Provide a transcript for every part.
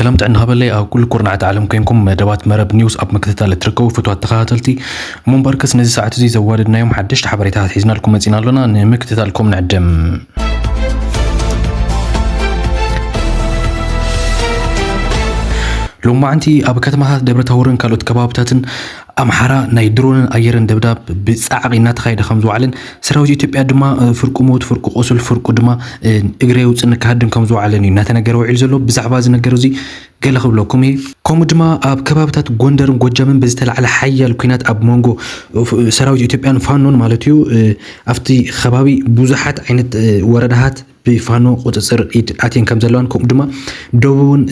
ሰላም ጥዕና ሃበለይ ኣብ ኩሉ ኩርናዓት ዓለም ኮይንኩም መደባት መረብ ኒውስ ኣብ ምክትታል እትርከቡ ፍትዋት ተኸታተልቲ። እሞ እምበርከስ ነዚ ሰዓት እዚ ዘዋደድናዮም ሓደሽቲ ሓበሬታታት ሒዝናልኩም መጺና ኣሎና፣ ንምክትታልኩም ንዕድም። ሎማዕንቲ ኣብ ከተማታት ደብረ ታቦርን ካልኦት ከባብታትን ኣምሓራ ናይ ድሮንን ኣየርን ደብዳብ ብጻዕቒ እናተኻየደ ከም ዝዋዕለን ሰራዊት ኢትዮጵያ ድማ ፍርቁ ሞት ፍርቁ ቁሱል ፍርቁ ድማ እግሪ የውፅን ክሃድም ከም ዝዋዕለን እዩ እናተነገረ ውዒሉ ዘሎ። ብዛዕባ እዚ ነገር እዚ ገለ ክብለኩም እየ። ከምኡ ድማ ኣብ ከባብታት ጎንደርን ጎጃምን ብዝተላዕለ ሓያል ኲናት ኣብ መንጎ ሰራዊት ኢትዮጵያን ፋኖን ማለት እዩ፣ ኣብቲ ከባቢ ብዙሓት ዓይነት ወረዳታት ብፋኖ ቁፅፅር ኢድ ኣትየን ከም ዘለዋን ከምኡ ድማ ደቡብን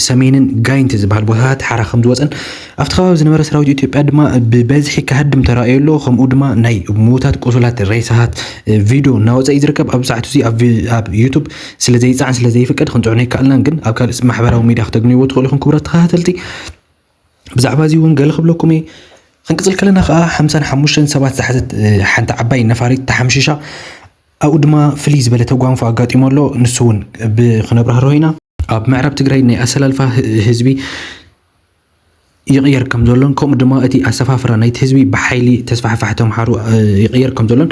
ሰሜንን ጋይንት ዝበሃል ቦታታት ሓራ ከም ዝወፀን ኣብቲ ከባቢ ዝነበረ ሰራዊት ኢትዮጵያ ድማ ብበዝሒ ክሃድም ተራእዮ ኣሎ። ከምኡ ድማ ናይ ምዉታት ቁሱላት ሬሳታት ቪድዮ እናወፀ እዩ ዝርከብ። ኣብ ሰዓቱ እዚ ኣብ ዩቱብ ስለ ዘይፃዕን ስለ ዘይፍቀድ ክንፅዕኖ ይከኣልናን ግን ኣብ ካልእ ማሕበራዊ ሚድያ ክተግንይዎ ትኽእሉ ኢኹም ክቡራት ተኸታተልቲ። ብዛዕባ እዚ እውን ገለ ክብለኩም እየ። ክንቅፅል ከለና ከዓ ሓምሳን ሓሙሽተን ሰባት ዝሓዘት ሓንቲ ዓባይ ነፋሪት ተሓምሺሻ ኣብኡ ድማ ፍልይ ዝበለ ተጓንፎ ኣጋጢሙ ኣሎ። ንሱ እውን ብክነብራህርሆ ኢና። ኣብ ምዕራብ ትግራይ ናይ ኣሰላልፋ ህዝቢ ይቕየር ከም ዘሎን ከምኡ ድማ እቲ ኣሰፋፍራ ናይቲ ህዝቢ ብሓይሊ ተስፋሕፋሕ ተምሓሩ ይቕየር ከም ዘሎን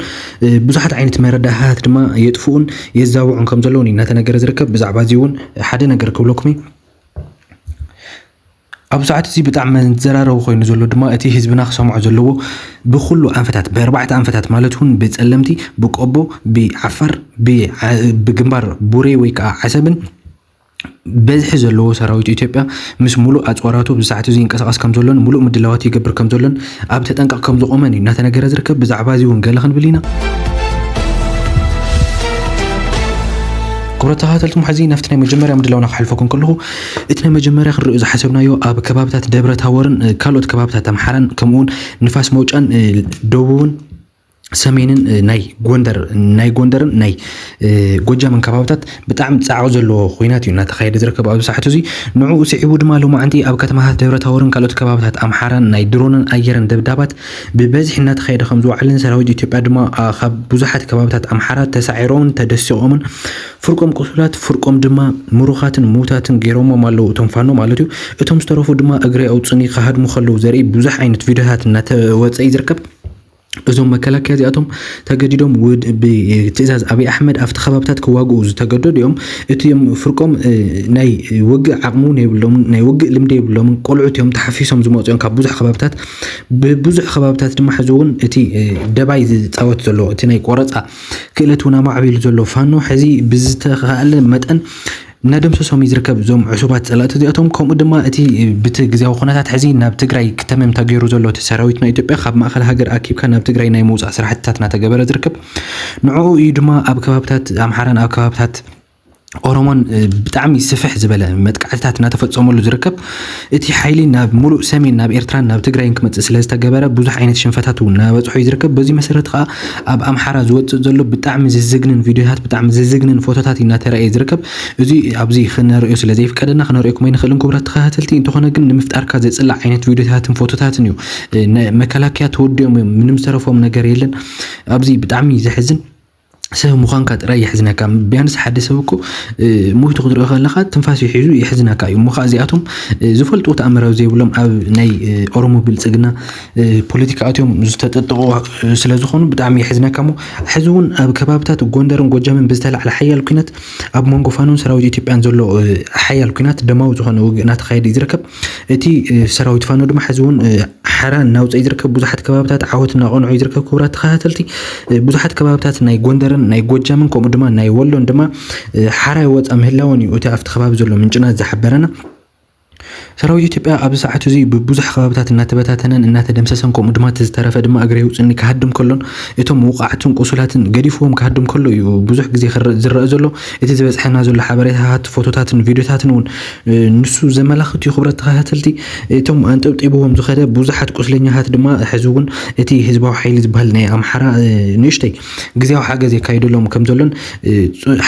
ብዙሓት ዓይነት መረዳእታት ድማ የጥፍኡን የዛውዑን ከም ዘለውን እናተነገረ ዝርከብ። ብዛዕባ እዚ እውን ሓደ ነገር ክብለኩም እዩ። ኣብ ሰዓት እዚ ብጣዕሚ መዘራረቢ ኮይኑ ዘሎ ድማ እቲ ህዝብና ክሰምዖ ዘለዎ ብኩሉ ኣንፈታት ብኣርባዕተ ኣንፈታት ማለት እውን ብፀለምቲ ብቆቦ ብዓፋር ብግንባር ቡሬ ወይ ከዓ ዓሰብን በዝሒ ዘለዎ ሰራዊት ኢትዮጵያ ምስ ሙሉእ ኣፅዋራቱ ብሰዓት እዚ ይንቀሳቐስ ከም ዘሎን ሙሉእ ምድላዋት ይገብር ከም ዘሎን ኣብ ተጠንቀቕ ከም ዝቆመን እዩ እናተነገረ ዝርከብ። ብዛዕባ እዚ እውን ገለ ክንብል ኢና። ክቡራት ተኸታተልቲ፣ ሕዚ ናብቲ ናይ መጀመርያ ምድላውና ክሓልፈኩም ከለኹ እቲ ናይ መጀመርያ ክንሪኦ ዝሓሰብናዮ ኣብ ከባብታት ደብረ ታቦርን ካልኦት ከባብታት ኣምሓራን ከምኡውን ንፋስ መውጫን ደቡብን ሰሜንን ናይ ጎንደር ናይ ጎንደርን ናይ ጎጃምን ከባብታት ብጣዕሚ ፃዕቂ ዘለዎ ኩናት እዩ እናተኻየደ ዝርከብ ኣብዚ ሰዓት እዚ። ንዕኡ ስዒቡ ድማ ሎማዓንቲ ኣብ ከተማታት ደብረ ታቦርን ካልኦት ከባብታት ኣምሓራን ናይ ድሮንን ኣየርን ደብዳባት ብበዝሒ እናተኻየደ ከም ዝዋዕልን ሰራዊት ኢትዮጵያ ድማ ካብ ብዙሓት ከባብታት ኣምሓራ ተሳዒሮምን ተደሲቖምን ፍርቆም ቁሱላት ፍርቆም ድማ ምሩኻትን ምዉታትን ገይሮሞም ኣለዉ እቶም ፋኖ ማለት እዩ። እቶም ዝተረፉ ድማ እግሪ ኣውፅኒ ክሃድሙ ከለዉ ዘርኢ ብዙሕ ዓይነት ቪድዮታት እናተወፀ እዩ ዝርከብ። እዞም መከላከያ እዚኣቶም ተገዲዶም ብትእዛዝ ኣብይ ኣሕመድ ኣብቲ ከባብታት ክዋግኡ ዝተገደዱ እዮም። እቲም ፍርቆም ናይ ውግእ ዓቕሚ እውን የብሎምን ናይ ውግእ ልምዲ የብሎምን። ቆልዑት እዮም ተሓፊሶም ዝመፁ እዮም ካብ ብዙሕ ከባብታት ብብዙሕ ከባብታት ድማ ሕዚ እውን እቲ ደባይ ዝፃወት ዘሎ እቲ ናይ ቆረፃ ክእለት እውን ኣማዕቢሉ ዘሎ ፋኖ ሕዚ ብዝተኻእለ መጠን እናደምሰሶም እዩ ዝርከብ። እዞም ዕሱባት ፀላእቲ እዚኣቶም ከምኡ ድማ እቲ ብቲ ግዜያዊ ኩነታት ሕዚ ናብ ትግራይ ክተምም ተገይሩ ዘሎ እቲ ሰራዊት ናይ ኢትዮጵያ ካብ ማእኸል ሃገር ኣኪብካ ናብ ትግራይ ናይ ምውፃእ ስራሕትታት እናተገበረ ዝርከብ ንዕኡ እዩ ድማ ኣብ ከባብታት ኣምሓራን ኣብ ከባብታት ኦሮሞን ብጣዕሚ ስፍሕ ዝበለ መጥቃዕትታት እናተፈፀመሉ ዝርከብ። እቲ ሓይሊ ናብ ሙሉእ ሰሜን ናብ ኤርትራን ናብ ትግራይን ክመፅእ ስለዝተገበረ ብዙሕ ዓይነት ሽንፈታት እውን እናበፅሖ እዩ ዝርከብ። በዚ መሰረት ከዓ ኣብ ኣምሓራ ዝወፅእ ዘሎ ብጣዕሚ ዝዝግንን ቪድዮታት ብጣዕሚ ዝዝግንን ፎቶታት እናተረእየ ዝርከብ። እዚ ኣብዚ ክነርእዮ ስለ ዘይፍቀደና ክነርእየኩም ኣይንኽእልን ክቡራት ተኸታተልቲ። እንተኾነ ግን ንምፍጣርካ ዘፅላእ ዓይነት ቪድዮታትን ፎቶታትን እዩ። መከላከያ ተወዲኦም እዮም፣ ምንም ዝተረፎም ነገር የለን። ኣብዚ ብጣዕሚ ዘሕዝን ሰብ ምዃንካ ጥራይ የሕዝነካ። ቢያንስ ሓደ ሰብ እኮ ሞይቱ ክትሪኦ ከለኻ ትንፋስ ይሒዙ የሕዝነካ እዩ። እሞ ከዓ እዚኣቶም ዝፈልጡ ተኣምራዊ ዘይብሎም ኣብ ናይ ኦሮሞ ብልፅግና ፖለቲካ ኣትዮም ዝተጠጠቑ ስለዝኾኑ ብጣዕሚ የሕዝነካ። እሞ ሕዚ እውን ኣብ ከባብታት ጎንደርን ጎጃምን ብዝተላዕለ ሓያል ኲናት ኣብ መንጎ ፋኖን ሰራዊት ኢትዮጵያን ዘሎ ሓያል ኲናት ደማዊ ዝኾነ ውግእ እናተኻየደ እዩ ዝርከብ። እቲ ሰራዊት ፋኖ ድማ ሕዚ እውን ሓራ እናውፅአ እዩ ዝርከብ። ብዙሓት ከባብታት ዓወት እናቐንዑ እዩ ዝርከብ። ክቡራት ተኸታተልቲ፣ ብዙሓት ከባብታት ናይ ጎንደርን ናይ ጎጃምን ከምኡ ድማ ናይ ወሎን ድማ ሓራ ይወፃ ምህላወን እዩ እቲ ኣብቲ ከባቢ ዘሎ ምንጭና ዝሓበረና። ሰራዊት ኢትዮጵያ ኣብዚ ሰዓት እዚ ብብዙሕ ከባብታት እናተበታተነን እናተደምሰሰን ከምኡ ድማ እቲ ዝተረፈ ድማ እግሪ ውፅኒ ክሃድም ከሎን እቶም ውቃዕትን ቁሱላትን ገዲፍዎም ክሃድም ከሎ እዩ ብዙሕ ግዜ ዝረአ ዘሎ። እቲ ዝበፅሐና ዘሎ ሓበሬታታት ፎቶታትን ቪድዮታትን እውን ንሱ ዘመላኽት እዩ። ክብረት ተኸታተልቲ፣ እቶም ኣንጠብጢብዎም ዝኸደ ብዙሓት ቁስለኛታት ድማ ሕዚ እውን እቲ ህዝባዊ ሓይሊ ዝበሃል ናይ ኣምሓራ ንእሽተይ ግዜያዊ ሓገዝ የካይደሎም ከም ዘሎን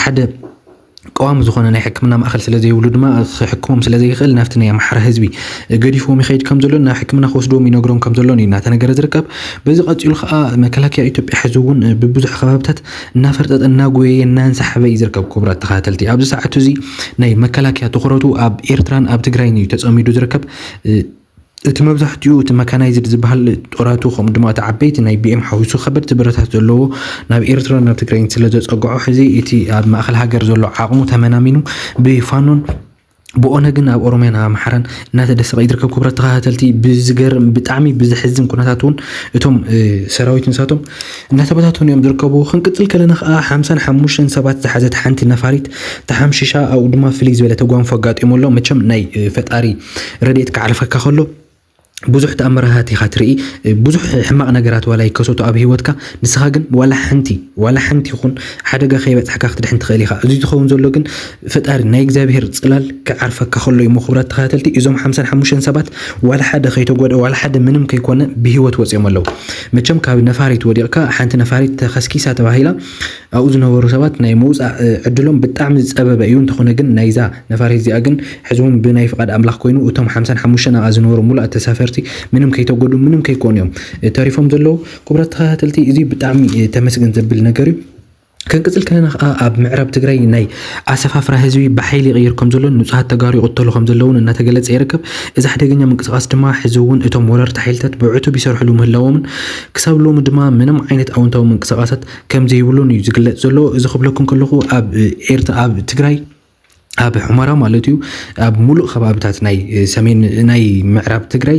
ሓደ ቀዋሚ ዝኾነ ናይ ሕክምና ማእኸል ስለ ዘይብሉ ድማ ክሕክሞም ስለ ዘይኽእል ናብቲ ናይ ኣምሓራ ህዝቢ ገዲፍዎም ይኸይድ ከም ዘሎን ናብ ሕክምና ክወስድዎም ይነግሮም ከም ዘሎን እዩ እናተነገረ ዝርከብ። በዚ ቀፂሉ ከዓ መከላከያ ኢትዮጵያ ሕዚ እውን ብብዙሕ ከባብታት እናፈርጠጠ እናጎየየ እናንሳሓበ እዩ ዝርከብ። ክቡራት ተኸታተልቲ ኣብዚ ሰዓቱ እዚ ናይ መከላከያ ትኹረቱ ኣብ ኤርትራን ኣብ ትግራይን እዩ ተፀሚዱ ዝርከብ። እቲ መብዛሕትኡ እቲ መካናይዝድ ዝበሃል ጦራቱ ከምኡ ድማ እቲ ዓበይቲ ናይ ቢኤም ሓዊሱ ከበድቲ ብረታት ዘለዎ ናብ ኤርትራ ናብ ትግራይ ስለ ዘፀግዖ ሕዚ እቲ ኣብ ማእኸል ሃገር ዘሎ ዓቕሙ ተመናሚኑ ብፋኖን ብኦነግን ኣብ ኦሮሚያን ኣብ ኣምሓራን እናተደሰቐ ይርከብ። ክቡራት ተኸታተልቲ ብዝገርም ብጣዕሚ ብዝሕዝን ኩነታት እውን እቶም ሰራዊት ንሳቶም እናተበታተኑ እዮም ዝርከቡ። ክንቅፅል ከለና ከዓ ሓምሳን ሓሙሽተን ሰባት ዝሓዘት ሓንቲ ነፋሪት ተሓምሽሻ ኣብኡ ድማ ፍልይ ዝበለ ተጓንፎ ኣጋጢሙ ኣሎ። መቸም ናይ ፈጣሪ ረድኤት ክዓርፈካ ከሎ ብዙሕ ተኣምራሃት ኢኻ ትርኢ። ብዙሕ ሕማቕ ነገራት ዋላ ይከሰቱ ኣብ ህይወትካ፣ ንስኻ ግን ዋላ ሓንቲ ዋላ ሓንቲ ይኹን ሓደጋ ከይበፅሕካ ክትድሕን ትኽእል ኢኻ። እዚ ዝኸውን ዘሎ ግን ፈጣሪ ናይ እግዚኣብሔር ፅላል ክዓርፈካ ከሎ እዩ። ክቡራት ተኸታተልቲ እዞም ሓምሳን ሓሙሽተን ሰባት ዋላ ሓደ ከይተጎደ ዋላ ሓደ ምንም ከይኮነ ብህይወት ወፂኦም ኣለዉ። መቸም ካብ ነፋሪት ወዲቕካ ሓንቲ ነፋሪት ተኸስኪሳ ተባሂላ ኣብኡ ዝነበሩ ሰባት ናይ ምውፃእ ዕድሎም ብጣዕሚ ዝፀበበ እዩ። እንተኾነ ግን ናይዛ ነፋሪት እዚኣ ግን ሕዚ እውን ብናይ ፍቓድ ኣምላኽ ኮይኑ እቶም ሓምሳን ሓሙሽተን ኣብኣ ዝነበሩ ሙሉኣት ተሳፈርቲ ምንም ከይተጎዱ ምንም ከይኮኑ እዮም ተሪፎም ዘለዉ። ክቡራት ተኸታተልቲ እዚ ብጣዕሚ ተመስገን ዘብል ነገር እዩ። ከንቅፅል ከለና ከዓ ኣብ ምዕራብ ትግራይ ናይ ኣሰፋፍራ ህዝቢ ብሓይሊ ይቕየር ከም ዘሎን ንፁሃት ተጋሩ ይቕተሉ ከም ዘለውን እናተገለፀ ይርከብ። እዚ ሓደገኛ ምንቅስቃስ ድማ ሕዚ እውን እቶም ወረርቲ ሓይልታት ብዕቱብ ይሰርሕሉ ምህላዎምን ክሳብ ሎሚ ድማ ምንም ዓይነት ኣወንታዊ ምንቅስቃሳት ከም ዘይብሉን እዩ ዝግለፅ ዘሎ። እዚ ክብለኩም ከለኹ ኣብ ኤርትራ ኣብ ትግራይ ኣብ ሑመራ ማለት እዩ ኣብ ሙሉእ ከባብታት ናይ ሰሜን ናይ ምዕራብ ትግራይ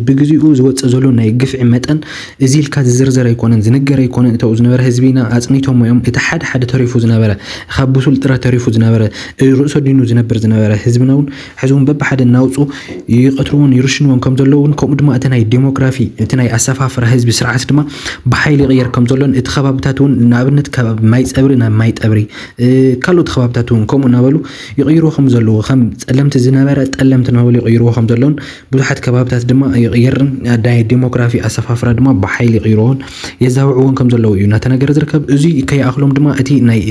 ብግዜኡ ዝወፅእ ዘሎ ናይ ግፍዒ መጠን እዚ ኢልካ ዝዝርዘር ኣይኮነን ዝንገር ኣይኮነን። እተው ዝነበረ ህዝቢና ኣፅኒቶም እዮም። እቲ ሓደ ሓደ ተሪፉ ዝነበረ ካብ ብሱል ጥረ ተሪፉ ዝነበረ ርእሶ ዲኑ ዝነብር ዝነበረ ህዝብና እውን ሕዚ እውን በብሓደ እናውፁ ይቐትልዎን ይርሽንዎን ከም ዘለውን ከምኡ ድማ እቲ ናይ ዴሞክራፊ እቲ ናይ ኣሰፋፍራ ህዝቢ ስርዓት ድማ ብሓይሊ ይቕየር ከም ዘሎን እቲ ከባብታት እውን ንኣብነት ካብ ማይ ፀብሪ ናብ ማይ ጠብሪ ካልኦት ከባብታት እውን ከምኡ እናበሉ ይቕይርዎ ከም ዘለዉ ከም ፀለምቲ ዝነበረ ጠለምቲ እናበሉ ይቕይርዎ ከም ዘለውን ብዙሓት ከባብታት ድማ ይቕየርን ናይ ዴሞክራፊ ኣሰፋፍራ ድማ ብሓይሊ ይቕይርዎን የዛውዕዎን ከም ዘለዉ እዩ እናተነገረ ዝርከብ። እዚ ከይኣኽሎም ድማ እቲ ናይ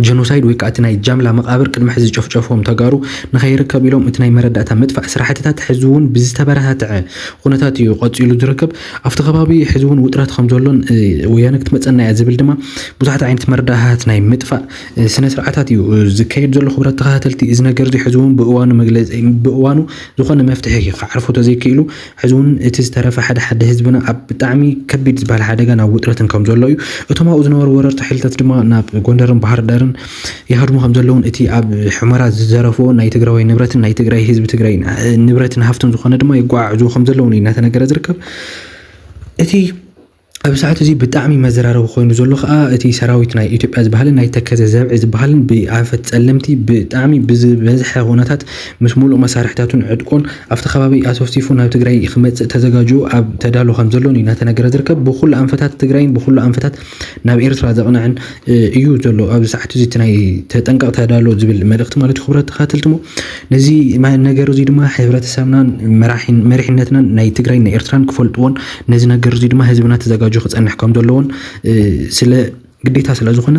ጀኖሳይድ ወይ ከዓ እቲ ናይ ጃምላ መቃብር ቅድሚ ሕዚ ዝጨፍጨፍዎም ተጋሩ ንኸይርከብ ኢሎም እቲ ናይ መረዳእታ ምጥፋእ ስራሕትታት ሕዚ እውን ብዝተበረታትዐ ኩነታት እዩ ቀፂሉ ዝርከብ። ኣብቲ ከባቢ ሕዚ እውን ውጥረት ከም ዘሎን ወያነ ክትመፀና እያ ዝብል ድማ ብዙሓት ዓይነት መረዳእታት ናይ ምጥፋእ ስነ ስርዓታት እዩ ዝካየድ ዘሎ። ክቡራት ተኸታተልቲ እዚ ነገር እዚ ሕዚ እውን ብእዋኑ መግለፂ ብእዋኑ ዝኾነ መፍትሒ ክዓርፎ ተዘይክኢሉ ሕዚ እውን እቲ ዝተረፈ ሓደ ሓደ ህዝብና ኣብ ብጣዕሚ ከቢድ ዝበሃል ሓደጋ ናብ ውጥረትን ከም ዘሎ እዩ። እቶም ኣብኡ ዝነበሩ ወረርቲ ሓይልታት ድማ ናብ ጎንደርን ባህር ዳርን ይሃድሙ ከም ዘለውን እቲ ኣብ ሕመራ ዝዘረፍዎ ናይ ትግራዋይ ንብረትን ናይ ትግራይ ህዝቢ ትግራይ ንብረትን ሃፍትን ዝኾነ ድማ የጓዓዕዝዎ ከም ዘለውን እዩ እናተነገረ ዝርከብ። እቲ ኣብ ሰዓት እዚ ብጣዕሚ መዘራረቢ ኮይኑ ዘሎ ከዓ እቲ ሰራዊት ናይ ኢትዮጵያ ዝበሃልን ናይ ተከዘ ዘብዒ ዝበሃልን ብኣንፈት ፀለምቲ ብጣዕሚ ብዝበዝሐ ኩነታት ምስ ሙሉእ መሳርሕታቱን ዕጥቁን ኣብቲ ከባቢ ኣሰፍሲፉ ናብ ትግራይ ክመፅእ ተዘጋጅዩ ኣብ ተዳሎ ከም ዘሎን እዩ እናተነገረ ዝርከብ። ብኩሉ ኣንፈታት ትግራይን ብኩሉ ኣንፈታት ናብ ኤርትራ ዘቕንዕን እዩ ዘሎ። ኣብዚ ሰዓት እዚ እቲ ናይ ተጠንቀቕ ተዳሎ ዝብል መልእኽቲ ማለት እዩ። ክቡራት ተኸታተልቲ እሞ ነዚ ነገር እዚ ድማ ሕብረተሰብናን መሪሕነትናን ናይ ትግራይን ናይ ኤርትራን ክፈልጥዎን ነዚ ነገር እዚ ድማ ህዝብና ተዘጋጅዩ ክፀንሕ ከም ዘለዎን ስለ ግዴታ ስለ ዝኾነ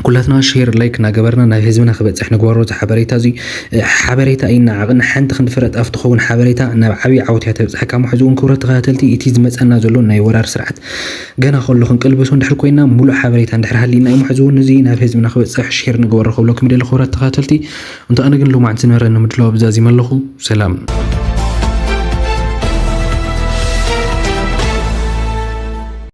ኩላትና ሼር ላይክ እናገበርና ናብ ህዝብና ክበፅሕ ንግበሮ። እዚ ሓበሬታ እዚ ሓበሬታ ኣይነዓቕን። ሓንቲ ክንዲ ፍረ ጣፍ ትኸውን ሓበሬታ ናብ ዓብዪ ዓወት እያ ተብፅሐካ። እሞ ሕዚ እውን ክቡራት ተኸታተልቲ እቲ ዝመፀና ዘሎ ናይ ወራር ስርዓት ገና ከሎ ክንቅልብሶ እንድሕር ኮይና ሙሉእ ሓበሬታ እንድሕር ሃልይና እዩ። ሕዚ እውን እዚ ናብ ህዝብና ክበፅሕ ሼር ንግበሮ ክብለኩም ይደሊ ክቡራት ተኸታተልቲ። እንተ ኣነ ግን ሎማዕንቲ ዝነበረኒ ምድላው ኣብዛ ዚመ ኣለኹ። ሰላም።